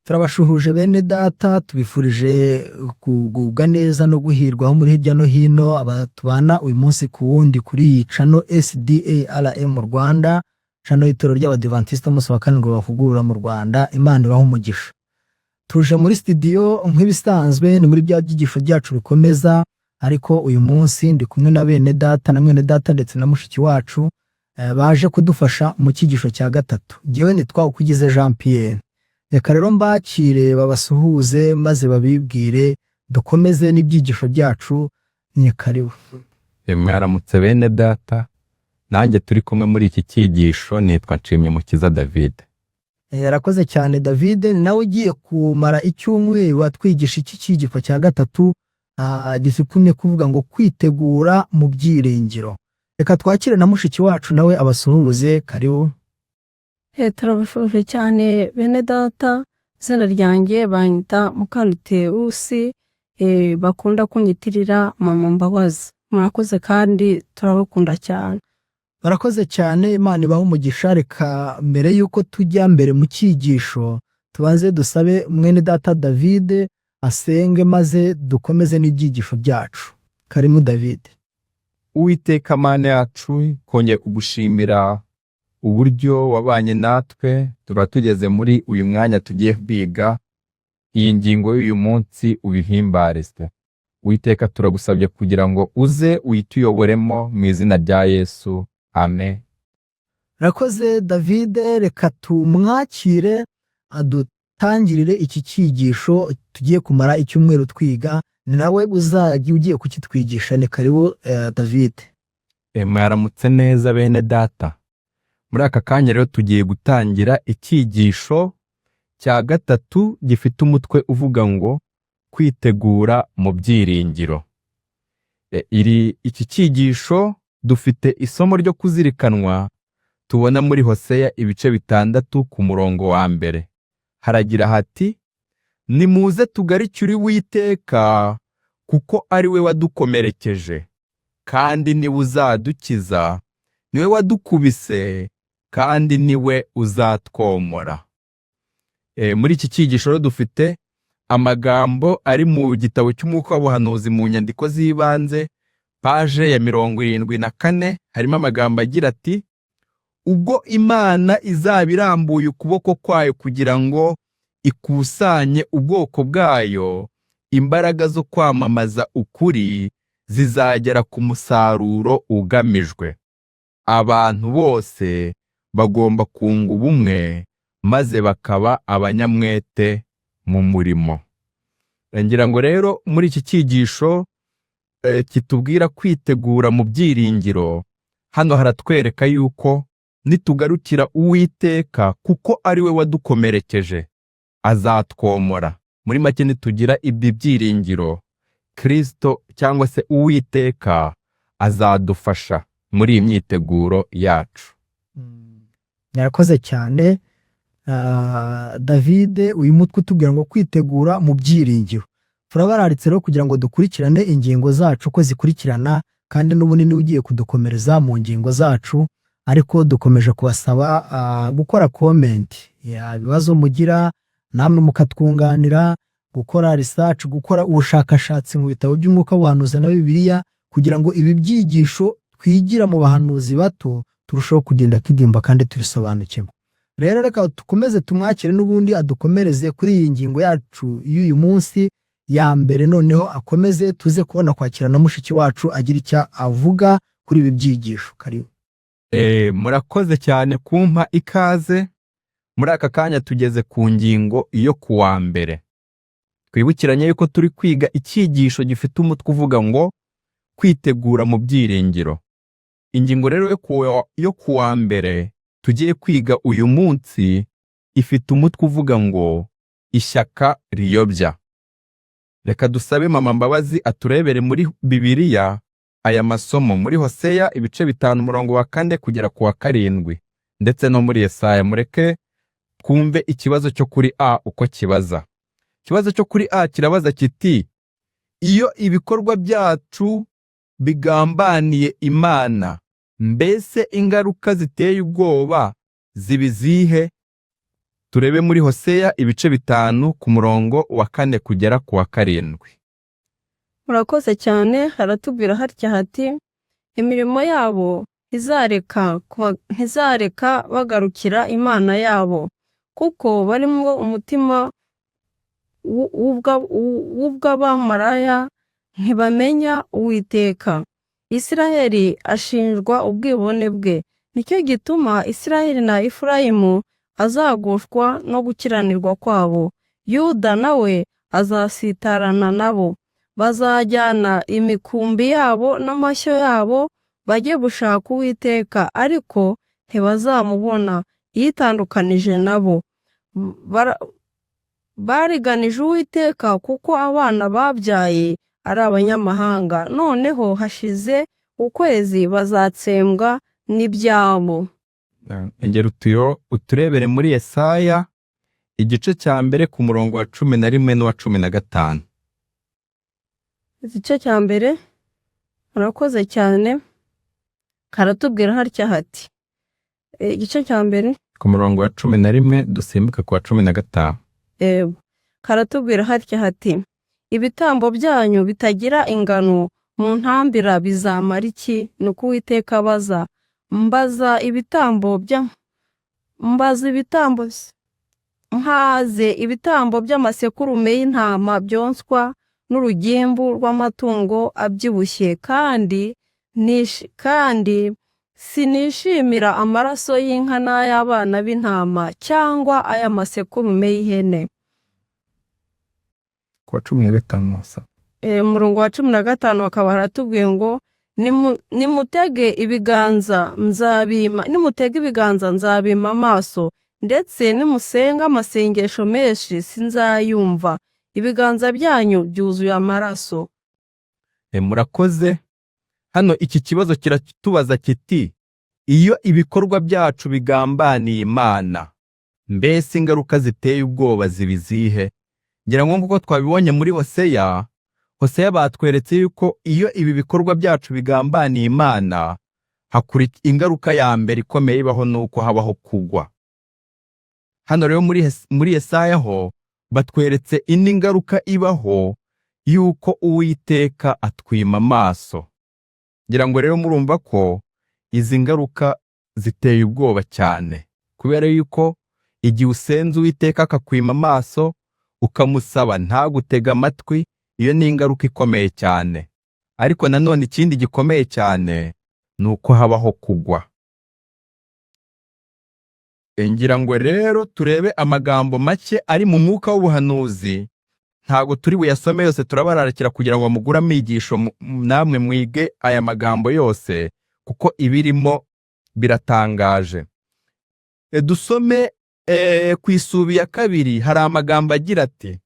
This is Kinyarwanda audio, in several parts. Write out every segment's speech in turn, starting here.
Turabashuhuje bene data, tubifurije kugubwa neza no guhirwa aho muri hirya no hino, aba tubana uyu munsi ku wundi kuri iyi channel SDARM Rwanda, channel y'itorero ry'Abadivantisita umunsi wa karindwi bavugurura mu Rwanda. Imana ibahe umugisha. Tuje muri studio nk'ibisanzwe, ni muri bya byigisho byacu bikomeza, ariko uyu munsi ndi kumwe na bene data na mwene data ndetse na mushiki wacu, baje kudufasha mu cyigisho cya gatatu. Jyewe nitwa Ukugize Jean Pierre. Reka rero mbakire babasuhuze maze babibwire, dukomeze n'ibyigisho byacu. Ni karibu. Mwaramutse bene data, nanjye turi kumwe muri iki cyigisho nitwa Nshimyumukiza David. Yarakoze cyane David, ni nawe ugiye kumara icyumweru atwigisha iki cyigisho cya gatatu, gisukumye kuvuga ngo kwitegura mu byiringiro. Reka twakire na mushiki wacu nawe abasuhuze. Karibu. Turabashuje cyane bene data, izina ryanjye banyita Mukarutewusi, bakunda kunyitirira Mama Mbabazi. Murakoze kandi turabakunda cyane. Barakoze cyane, Imana ibahe umugisha. Reka mbere y'uko tujya mbere mu cyigisho, tubanze dusabe mwene data David asenge maze dukomeze n'ibyigisho byacu. Karibu David. Uwiteka Mana yacu, kongeye kugushimira uburyo wabanye natwe, tuba tugeze muri uyu mwanya tugiye kwiga iyi ngingo y'uyu munsi, ubihimbarizwe. Uwiteka, turagusabye kugira ngo uze uyituyoboremo mu izina rya Yesu, amen. Rakoze David, reka tumwakire adutangirire iki cyigisho tugiye kumara icyumweru twiga, ni nawe uzajya ugiye kukitwigisha. Ni karibu David. Mwaramutse neza bene data. Muri aka kanya rero tugiye gutangira icyigisho cya gatatu gifite umutwe uvuga ngo kwitegura mu byiringiro. Iri iki cyigisho dufite isomo ryo kuzirikanwa tubona muri Hoseya ibice 6 ku murongo wa 1. Haragira hati: "Nimuze tugarukire Uwiteka, kuko ari we wadukomerekeje, kandi niwe uzadukiza, niwe wadukubise, kandi niwe uzatwomora." Muri iki cyigisho rero dufite amagambo ari mu gitabo cy'Umwuka w'Ubuhanuzi mu nyandiko z'ibanze, page ya 74, harimo amagambo agira ati: "Ubwo Imana izaba irambuye ukuboko kwayo kugira ngo ikusanye ubwoko bwayo, imbaraga zo kwamamaza ukuri zizagera ku musaruro ugamijwe. Abantu bose bagomba kunga ubumwe maze bakaba abanyamwete mu murimo." Ngira ngo rero muri iki cyigisho kitubwira kwitegura mu byiringiro, hano haratwereka yuko nitugarukira Uwiteka kuko ari we wadukomerekeje, azatwomora. Muri make, nitugira ibi byiringiro, Kristo cyangwa se Uwiteka azadufasha muri iyi myiteguro yacu. Yarakoze cyane David, uyu mutwe utubwira ngo kwitegura mu byiringiro. Turabararitse rero kugira ngo dukurikirane ingingo zacu uko zikurikirana, kandi n'ubunini ugiye kudukomereza mu ngingo zacu, ariko dukomeje kubasaba gukora comment, ibibazo mugira namwe mukatwunganira, gukora research, gukora ubushakashatsi mu bitabo by'Umwuka w'Ubuhanuzi na Bibiliya, kugira ngo ibi byigisho twigira mu bahanuzi bato turusheho kugenda tugimba kandi tubisobanukirwa. Rero reka dukomeze tumwakire n'ubundi adukomereze kuri iyi ngingo yacu y'uyu munsi ya mbere, noneho akomeze tuze kubona kwakira na mushiki wacu agira icyo avuga kuri ibi byigisho. Karibu. Murakoze cyane kumpa ikaze. Muri aka kanya tugeze ku ngingo yo kuwa mbere. Twibukiranye yuko turi kwiga icyigisho gifite umutwe uvuga ngo kwitegura mu byiringiro. Ingingo rero yo kuwa mbere tugiye kwiga uyu munsi ifite umutwe uvuga ngo ishyaka riyobya. Reka dusabe Mama Mbabazi aturebere muri Bibiliya aya masomo muri Hoseya ibice 5 umurongo wa 4 kugera ku wa 7, ndetse no muri Yesaya. Mureke twumve ikibazo cyo kuri A uko kibaza. Ikibazo cyo kuri A kirabaza kiti: "Iyo ibikorwa byacu bigambaniye Imana, mbese ingaruka ziteye ubwoba ziba izihe?" Turebe muri Hoseya ibice 5 ku murongo wa 4 kugera ku wa 7. Murakoze cyane. Haratubwira hatya hati: imirimo yabo ntizareka bagarukira Imana yabo, kuko barimo umutima w'ubw'abamaraya, ntibamenya Uwiteka. Isiraheli ashinjwa ubwibone bwe, nicyo gituma Isiraheli na Efurayimu azagushwa no gukiranirwa kwabo. Yuda nawe azasitarana nabo, bazajyana imikumbi yabo n'amashyo yabo bajye gushaka Uwiteka, ariko ntibazamubona, yitandukanije nabo. Bariganije Uwiteka kuko abana babyaye ari abanyamahanga, noneho hashize ukwezi bazatsembwa n'ibyabo. Engera uturebere muri Yesaya igice cya 1 ku murongo wa 11 n'uwa 15. Igice cya 1, murakoze cyane, karatubwira hatya hati: igice cya 1 ku murongo wa 11 dusimbuka ku wa 15. Karatubwira hatya hati: ibitambo byanyu bitagira ingano mu ntambira bizamara iki? Nuko Uwiteka abaza. Mbaza ibitambo bya mbaza ibitambo mpaze ibitambo by'amasekurume y'intama byonswa n'urugimbu rw'amatungo abyibushye, kandi sinishimira amaraso y'inka n'ay'abana b'intama cyangwa ay'amasekurume y'ihene. Ku wa 15 wasa. Umurongo wa 15 bakaba baratubwiye ngo: nimutege ibiganza nzabima, nimutege ibiganza nzabima amaso, ndetse nimusenga amasengesho menshi sinzayumva. Ibiganza byanyu byuzuye amaraso. Murakoze. Hano iki kibazo kiratubaza kiti: iyo ibikorwa byacu bigambaniye Imana, mbese ingaruka ziteye ubwoba ziba izihe? Ngira ngo nk'uko twabibonye muri Hoseya, Hoseya batweretse yuko iyo ibi bikorwa byacu bigambaniye Imana, ingaruka ya mbere ikomeye ibaho nuko habaho kugwa. Hano rero muri Yesaya ho batweretse indi ngaruka ibaho yuko Uwiteka atwima amaso. Ngira ngo rero murumva ko izi ngaruka ziteye ubwoba cyane, kubera yuko igihe usenze Uwiteka akakwima amaso, ukamusaba ntagutega amatwi, iyo ni ingaruka ikomeye cyane. Ariko nanone ikindi gikomeye cyane ni uko habaho kugwa. Ngira ngo rero turebe amagambo make ari mu mwuka w'ubuhanuzi. Ntabwo turi buyasome yose, turabararikira kugira ngo mugure amigisho namwe mwige aya magambo yose, kuko ibirimo biratangaje. Dusome ku isubi ya 2, hari amagambo agira ati: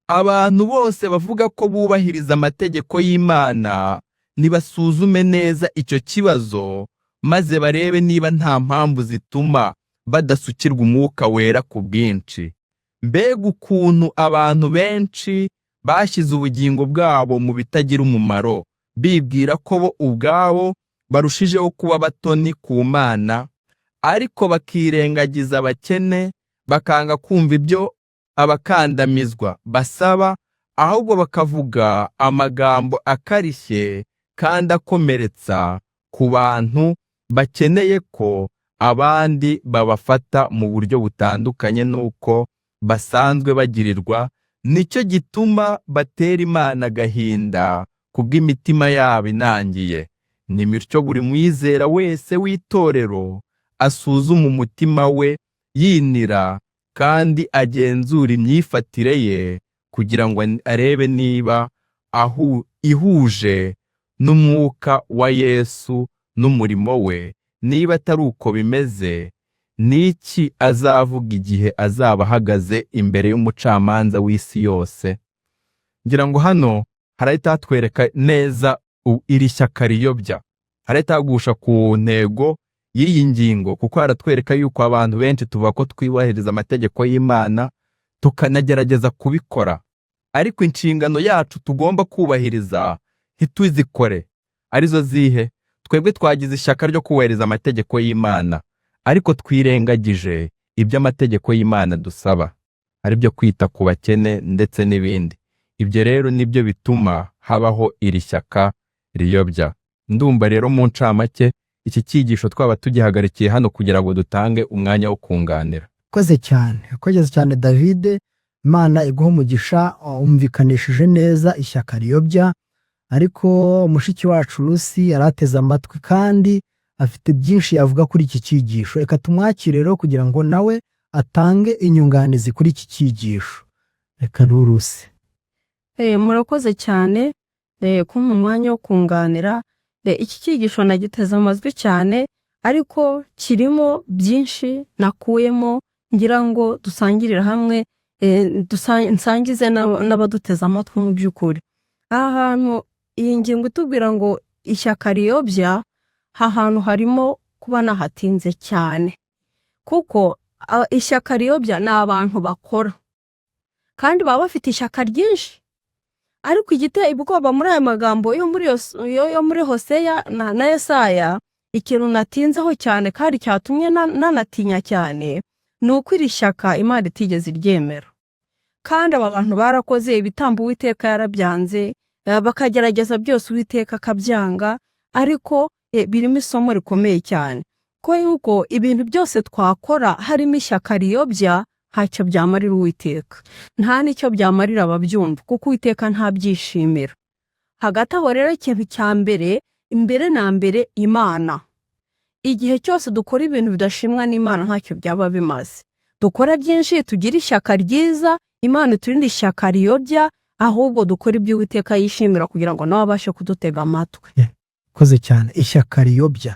abantu bose bavuga ko bubahiriza amategeko y'Imana nibasuzume neza icyo kibazo, maze barebe niba nta mpamvu zituma badasukirwa umwuka wera ku bwinshi. Mbega ukuntu abantu benshi bashyize ubugingo bwabo mu bitagira umumaro, bibwira ko bo ubwabo barushijeho kuba batoni ku Mana, ariko bakirengagiza abakene, bakanga kumva ibyo abakandamizwa basaba, ahubwo bakavuga amagambo akarishye kandi akomeretsa ku bantu bakeneye ko abandi babafata mu buryo butandukanye n'uko basanzwe bagirirwa. Nicyo gituma batera Imana agahinda kubw'imitima yabo inangiye. Ni bityo buri mwizera wese w'itorero asuzuma umutima we yinira, kandi agenzura imyifatire ye kugira ngo arebe niba ihuje n'umwuka wa Yesu n'umurimo we. Niba atari uko bimeze, niki azavuga igihe azaba ahagaze imbere y'umucamanza w'isi yose? Ngira ngo hano harahita hatwereka neza iri shyaka riyobya, harahita hagusha ku ntego y'iyi ngingo, kuko haratwereka yuko abantu benshi tuvuga ko twubahiriza amategeko y'Imana, tukanagerageza kubikora, ariko inshingano yacu tugomba kubahiriza ntituzikore. Arizo zihe? Twebwe twagize ishyaka ryo kubahiriza amategeko y'Imana, ariko twirengagije ibyo amategeko y'Imana dusaba, ari byo kwita ku bakene ndetse n'ibindi. Ibyo rero nibyo bituma habaho iri shyaka riyobya. Ndumva rero mu ncamake iki cyigisho twaba tugihagarikiye hano kugira ngo dutange umwanya wo kunganira. Urakoze cyane, urakoze cyane David. Imana iguha umugisha, wumvikanishije neza ishyaka riyobya. Ariko mushiki wacu Lucy yarateze amatwi kandi afite byinshi yavuga kuri iki cyigisho. Reka tumwakire rero kugira ngo nawe atange inyunganizi kuri iki cyigisho. Reka Lucy. Murakoze cyane kumpa umwanya wo kunganira. Iki cyigisho nagiteze amatwi cyane, ariko kirimo byinshi nakuyemo ngira ngo dusangirire hamwe, nsangize n'abaduteze amatwi. Mu by'ukuri aha hantu iyi ngingo itubwira ngo ishyaka riyobya, aha hantu harimo kuba nahatinze cyane, kuko ishyaka riyobya ni abantu bakora kandi baba bafite ishyaka ryinshi. Ariko igiteye ubwoba muri aya magambo yo muri Hoseya na Yesaya, ikintu natinzeho cyane kandi cyatumye nanatinya cyane, ni uko iri shyaka Imana itigeze iryemera. Kandi aba bantu barakoze ibitambo, Uwiteka yarabyanze, bakagerageza byose, Uwiteka akabyanga. Ariko birimo isomo rikomeye cyane ko yuko ibintu byose twakora harimo ishyaka riyobya ntacyo byamarira Uwiteka, nta n'icyo byamarira ababyumva, kuko Uwiteka ntabyishimira. Hagati aho rero, ikintu cya mbere, imbere na mbere, Imana, igihe cyose dukora ibintu bidashimwa n'Imana ntacyo byaba bimaze. Dukora byinshi, tugire ishyaka ryiza, Imana iturinde ishyaka riyobya, ahubwo dukora ibyo Uwiteka yishimira kugira ngo nawe abashe kudutega amatwi. Urakoze cyane. Ishyaka riyobya,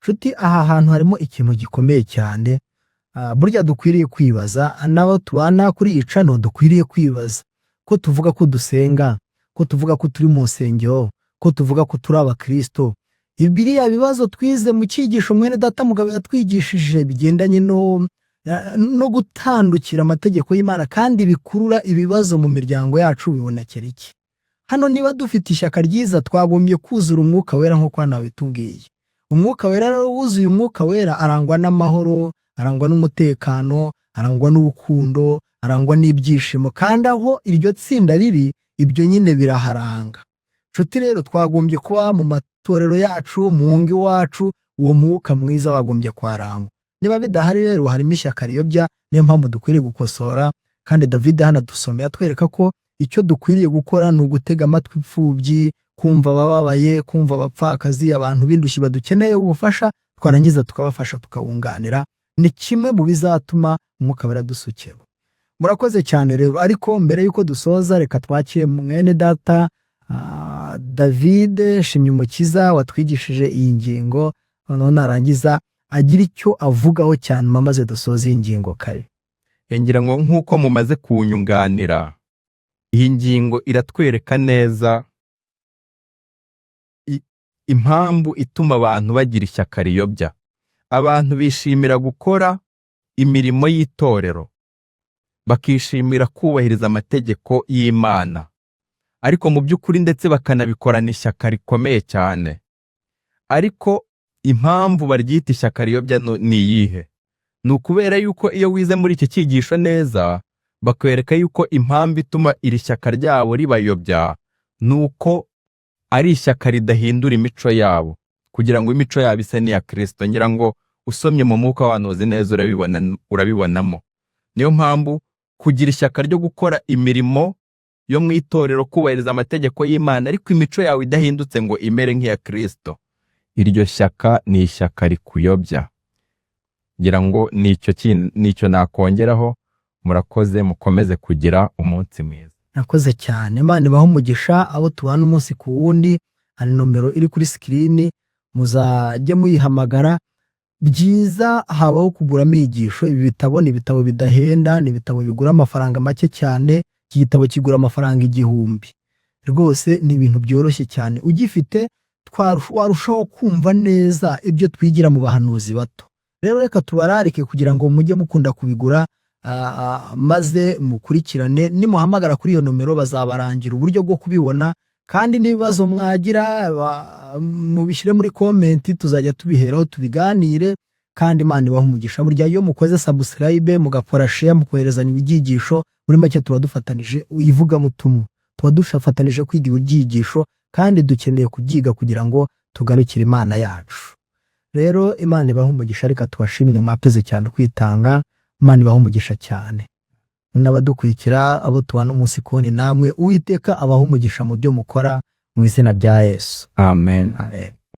nshuti, aha hantu harimo ikintu gikomeye cyane. Burya dukwiriye kwibaza, n'abo tubana kuri iyi channel dukwiriye kwibaza: ko tuvuga ko dusenga, ko tuvuga ko turi mu nsengero, ko tuvuga ko turi abakristo, biriya bibazo twize mu cyigisho mwene data Mugabo yatwigishije bigendanye no gutandukira amategeko y'Imana kandi bikurura ibibazo mu miryango yacu, bibonekera iki hano? Niba dufite ishyaka ryiza, twagombye kuzura Umwuka Wera nk'uko hano babitubwiye. Umwuka Wera rero, wuzuye Umwuka Wera arangwa n'amahoro, arangwa n'umutekano, arangwa n'urukundo, arangwa n'ibyishimo. Kandi aho iryo tsinda riri, ibyo nyine biraharanga. Nshuti, rero twagombye kuba mu matorero yacu, mu ngo iwacu, uwo mwuka mwiza wagombye kuharangwa. Niba bidahari rero, harimo ishyaka riyobya. Niyo mpamvu dukwiriye gukosora. Kandi David hano adusomeye atwereka ko icyo dukwiriye gukora ni ugutega amatwi imfubyi, kumva abababaye, kumva abapfakazi, abantu b'indushyi badukeneye ubufasha, twarangiza tukabafasha, tukabunganira. Ni kimwe mu bizatuma Umwuka Wera adusukira. Murakoze cyane rero. Ariko mbere y'uko dusoza, reka twakire mwene data David Shimyumukiza watwigishije iyi ngingo, noneho narangiza agira icyo avugaho cyane, maze dusoze iyi ngingo kare. Ngira ngo nk'uko mumaze kunyunganira, iyi ngingo iratwereka neza impamvu ituma abantu bagira ishyaka riyobya. Abantu bishimira gukora imirimo y'itorero, bakishimira kubahiriza amategeko y'Imana, ariko mu by'ukuri ndetse bakanabikorana ishyaka rikomeye cyane. Ariko impamvu baryita ishyaka riyobya ni iyihe? Ni ukubera yuko iyo wize muri iki cyigisho neza, bakwereka yuko impamvu ituma iri shyaka ryabo ribayobya ni uko ari ishyaka ridahindura imico yabo kugira ngo imico yabo ise n'iya Kristo. Ngira ngo usomye mu mwuka w'abahanuzi neza urabibona, urabibonamo. Niyo mpamvu kugira ishyaka ryo gukora imirimo yo mu itorero, kubahiriza amategeko y'Imana, ariko imico yawe idahindutse ngo imere nk'iya Kristo, iryo shyaka ni ishyaka rikuyobya. Ngira ngo nicyo nakongeraho. Murakoze, mukomeze kugira umunsi mwiza. Nakoze cyane. Imana ibahe umugisha abo tubana umunsi ku wundi. Hari nomero iri kuri screen, muzajye muyihamagara. Byiza habaho kugura amigisho. Ibi bitabo ni ibitabo bidahenda, ni ibitabo bigura amafaranga make cyane. Iki gitabo kigura amafaranga 1000. Rwose ni ibintu byoroshye cyane. Ugifite warushaho kumva neza ibyo twigira mu bahanuzi bato. Rero reka tubararike kugira ngo mujye mukunda kubigura, maze mukurikirane. Nimuhamagara kuri iyo nomero bazabarangira uburyo bwo kubibona. Kandi n'ibibazo mwagira mubishyire muri comment, tuzajya tubiheraho tubiganire. Kandi Imana ibaha umugisha. Burya iyo mukoze subscribe, mugakora share, mukoherezanya ibyigisho, muri make tuba dufatanije ivugabutumwa, tuba dufatanije kwiga ibyigisho, kandi dukeneye kubyiga kugira ngo tugarukire Imana yacu. Rero Imana ibaha umugisha. Reka tubashimire, mwakoze cyane kwitanga. Imana ibaha umugisha cyane. N'abadukurikira, abo tubana umunsi kundi, namwe Uwiteka abaha umugisha mu byo mukora, mu izina rya Yesu. Amen. Amen.